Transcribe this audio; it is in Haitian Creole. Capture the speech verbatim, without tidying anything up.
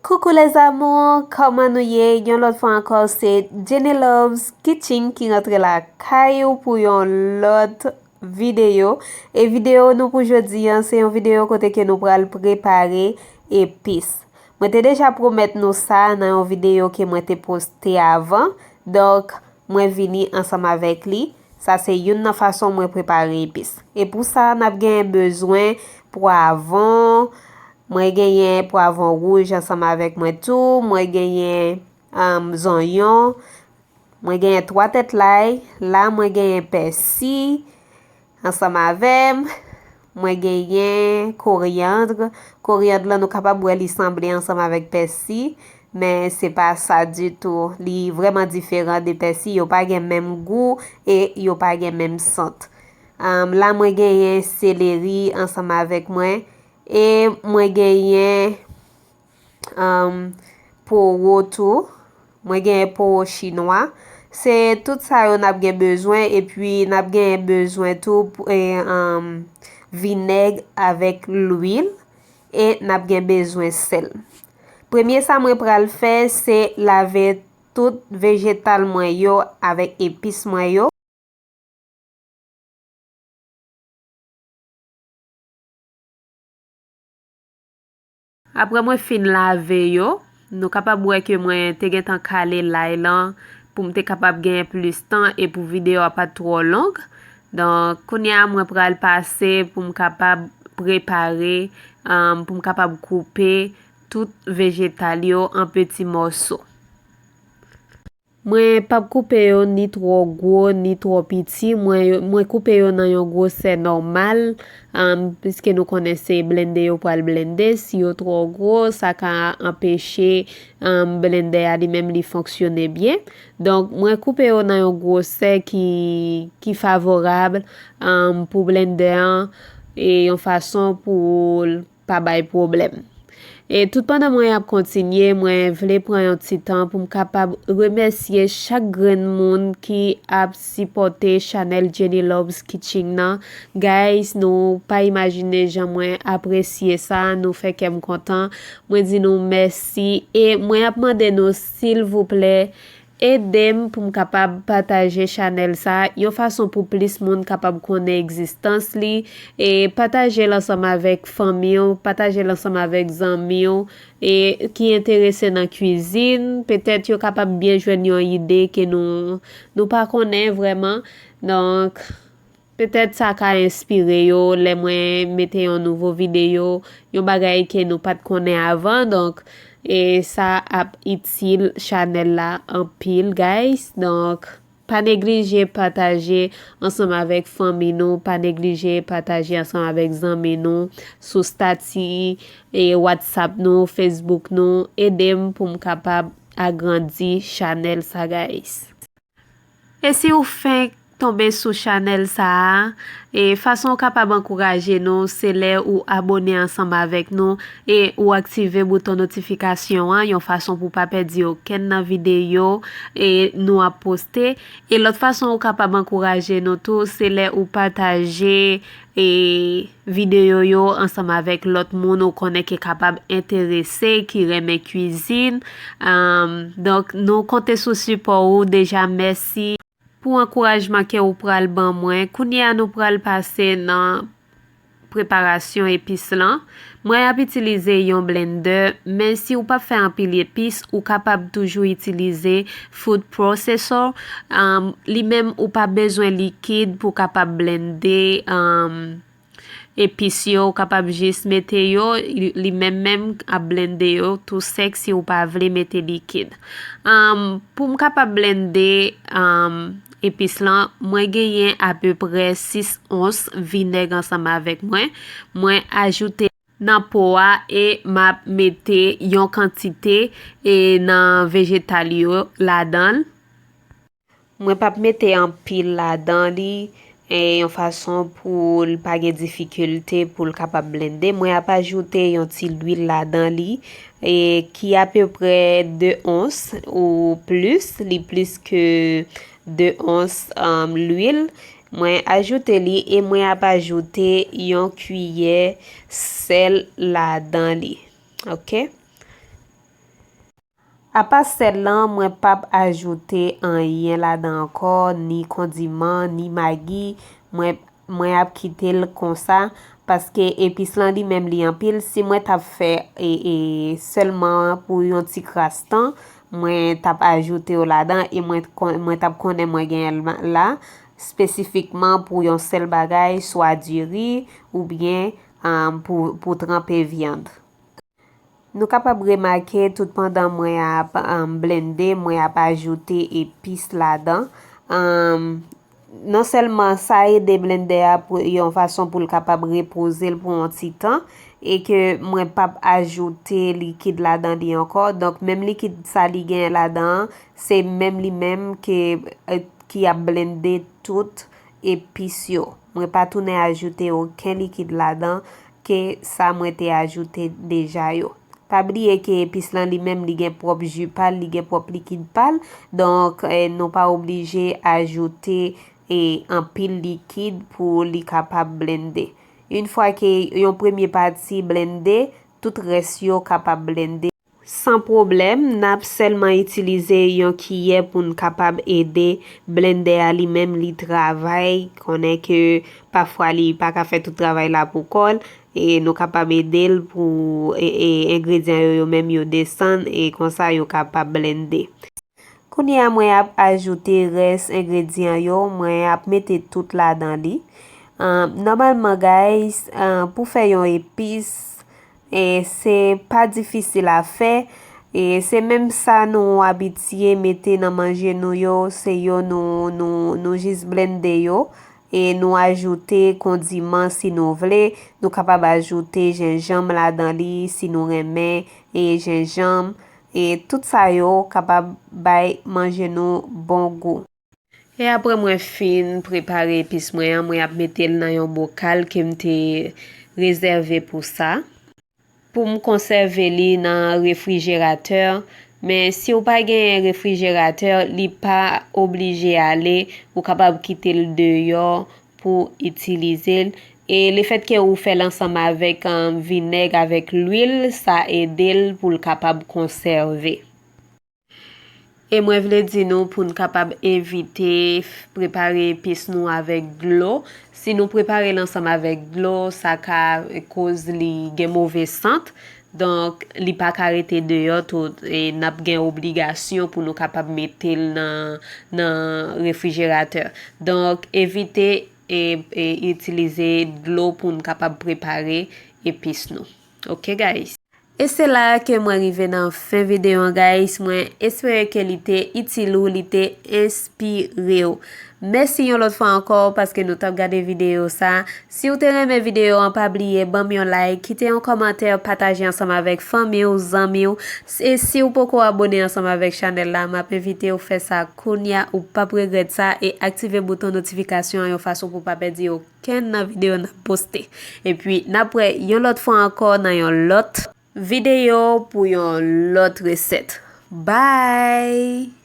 Coucou les amours, kòman nou ye? Yon lòt fwa ankò, se Jenny Loves Kitchen ki rantre lakay ou pou yon lòt videyo. E videyo nou pou jodi an, se yon videyo kote ke nou pral prepare epis. Mwen te deja pwomèt nou sa nan yon videyo ke mwen te poste avan. Donk, mwen vini ansanm avèk li. Sa se youn nan fason mwen prepare epis. E pou sa, n ap gen bezwen pwavon. Mwen genyen pwavon wouj ansanm avèk mwen tou. Mwen genyen, um, zonyon. Mwen genyen twa tèt lay. La, mwen genyen pèsi ansanm avè m. Mwen genyen koriyandr. Koriyandr lan, nou kapab wè li sanble ansanm avèk pèsi, men se pa sa ditou. Li vrèman diferan de pèsi. Yo pa gen menm gou e yo pa gen menm sant. Am, la, mwen genyen seleri ansanm avèk mwen. E mwen genyen, um, powo tou. Mwen genyen powo chinwa. Se tout sa yo n ap gen bezwen. Epi n ap gen bezwen tou pou, e, um, vinèg avèk lwil. E n ap gen bezwen sèl. Premye sa mwen pral fè, se lave tout vejetal mwen yo avèk epis mwen yo. Apre mwen fin lave yo, nou kapab wè ke mwen te gentan kale lay lan pou m te kapab genyen plis tan e pou videyo a pa t twò long. Donk, kounye a mwen pral pase pou m kapab prepare, um, pou m kapab koupe tout vejetal yo an peti mòso. Mwen p ap koupe yo ni twò gwo, ni twò piti. Mwen yo, mwen koupe yo nan yon gwosè nòmal, um, piske nou konnen se blende yo pral blende. Si yo twò gwo, sa ka anpeche, um, blende a li menm li fonksyone byen. Donk, mwen koupe yo nan yon gwosè ki, ki favorab, um, pou blende an, e yon fason pou l pa bay pwoblèm. E tout pandan mwen ap kontinye, mwen vle pran yon ti tan pou m kapab remèsye chak grenn moun ki ap sipòte chanèl Jenny Loves Kitchen nan. Guys, nou pa imajine jan mwen apresye sa, nou fè kè m kontan. Mwen di nou mèsi e mwen ap mande nou, silvouplè, ede m pou m kapab pataje chanèl sa a, yon fason pou plis moun kapab konnen egzistans li, e pataje l ansanm avèk fanmi w, pataje l ansanm avèk zanmi w, e ki enterese nan kwizin, petèt yo kapab byen jwenn yon ide ke nou, nou pa konnen vrèman. Donk, petèt sa ka enspire yo lè mwen mete yon nouvo videyo, yon bagay ke nou pa t konnen avan. Donk, e sa ap itil chanèl la anpil, guys. Donk, pa neglije pataje ansanm avèk fanmi nou, pa neglije pataje ansanm avèk zanmi nou sou stati, e WhatsApp nou, Facebook nou. Ede m pou m kapab agrandi chanèl sa, guys. E si w fenk tonbe sou chanèl sa a, e fason w kapab ankouraje nou, se lè ou abòne ansanm avèk nou e ou aktive bouton notifikasyon an, yon fason pou w pa pèdi okenn nan videyo e nou ap poste. E lòt fason ou kapab ankouraje nou tou, se lè ou pataje e videyo yo ansanm avèk lòt moun ou konnen ki kapab enterese, ki renmen kwizin. Am, donk, nou konte sou sipò ou deja. Mèsi pou ankourajman ke ou pral ban mwen. Kounye a, nou pral pase nan preparasyon epis lan. Mwen ap itilize yon blendè, men si ou p ap fè anpil epis, ou kapab toujou itilize food processor. Am, li menm, ou pa bezwen likid pou w kapab blende, am, epis yo, ou kapab jis mete yo, li, li menm menm ap blende yo tou sèk si ou pa vle mete likid. Am, pou m kapab blende, am, epis lan, mwen genyen apeprè sis ons vinèg ansanm avèk mwen. Mwen ajoute nan po a e m ap mete yon kantite, e, nan vejetal yo ladan l. Mwen p ap mete anpil ladan li, e, yon fason pou l pa gen difikilte pou l kapab blende. Mwen ap ajoute yon ti lwil ladan li, e, ki apeprè de ons ou plis, li plis ke de ons, um, lwil. Mwen ajoute li e mwen ap ajoute yon kiyè sèl ladan li. Oke? Apa sèl lan, mwen p ap ajoute anyen ladan ankò, ni kondiman, ni magi. Mwen, mwen ap kite l konsa, paske epis lan li menm li anpil. Si mwen t ap fè e, e sèlman pou yon ti kras tan, mwen t ap ajoute yo ladan e mwen, mwen t ap konnen mwen genyen l la, espesifikman pou yon sèl bagay, swa diri oubyen, um, pou, pou tranpe vyann. Nou kapab remake, tout pandan mwen ap, um, blende, mwen ap ajoute epis ladan. Um, non sèlman sa ede blendè a pou yon fason pou l kapab repoze l pou yon ti tan, e ke mwen p ap ajoute likid ladan li ankò. Donk, menm likid sa li gen ladan an, se menm li menm ke, eh, ki ap blende tout epis yo. Mwen pa tounen ajoute okenn likid ladan ke sa mwen te ajoute deja yo. Pa bliye ke epis lan li menm li gen pwòp ji pa l, li gen pwòp likid pa l. Donk, eh, nou pa oblije ajoute, eh, anpil likid pou li kapab blende. Yon fwa ke yon premye pati blende, tout rès yo kapab blende. San pwoblèm, n ap sèlman itilize yon kiyè pou n kapab ede blendè a li menm li travay. Konnen ke pafwa li pa ka fè tout travay la pou kò l, e nou kapab ede l pou, e, e, engredyan yo, yo menm yo desann, e konsa yo kapab blende. Kounye a, mwen ap ajoute rès engredyan yo, mwen ap mete tout ladan li. Ahn, nòmalman, guys, ahn, pou fè yon epis, e, se pa difisil a fè. E se menm sa nou abitye mete nan manje nou yo, se yo nou, nou, nou jis blende yo. E nou ajoute kondiman si nou vle. Nou kapab ajoute jenjanm ladan li si nou renmen, e jenjanm. E tout sa yo kapab bay manje nou bon gou. E apre mwen fin prepare epis mwen an, mwen ap mete l nan yon bokal ke m te rezève pou sa. Pou m konsève li nan refrijeratè, men si w pa gen refrijeratè, li pa oblije ale, ou kapab kite l deyò pou itilize l. E lefètke ou fè l ansanm avèk, um, vinèg, avèk lwil, sa ede l pou l kapab konsève. E mwen vle di nou pou n kapab evite f-, prepare epis nou avèk dlo. Si nou prepare l ansanm avèk dlo, sa ka koz li gen move sant. Donk, li pa ka rete deyò tou, e n ap gen obligasyon pou nou kapab mete l nan, nan refrijeratè. Donk, evite e, e itilize dlo pou n kapab prepare epis nou. Ok, guys? E se la ke mwen rive nan fen videyo an, guys. Mwen espere ke li te itil ou, li te enspire w. Mèsi yon lòt fwa ankò paske nou t ap gade videyo sa. Si w te renmen videyo an, pa bliye ban m yon like, kite yon kòmantè, pataje ansanm avèk fanmi w, zanmi w. E si w poko abone ansanm avèk chanèl la, m ap envite w fè sa kounye a, ou p ap regrèt sa, e aktive bouton notifikasyon an yon fason pou w pa pèdi yo kenn nan videyo n ap poste. Epi, n ap wè yon lòt fwa ankò nan yon lòt videyo pou yon lòt resèt. Bye!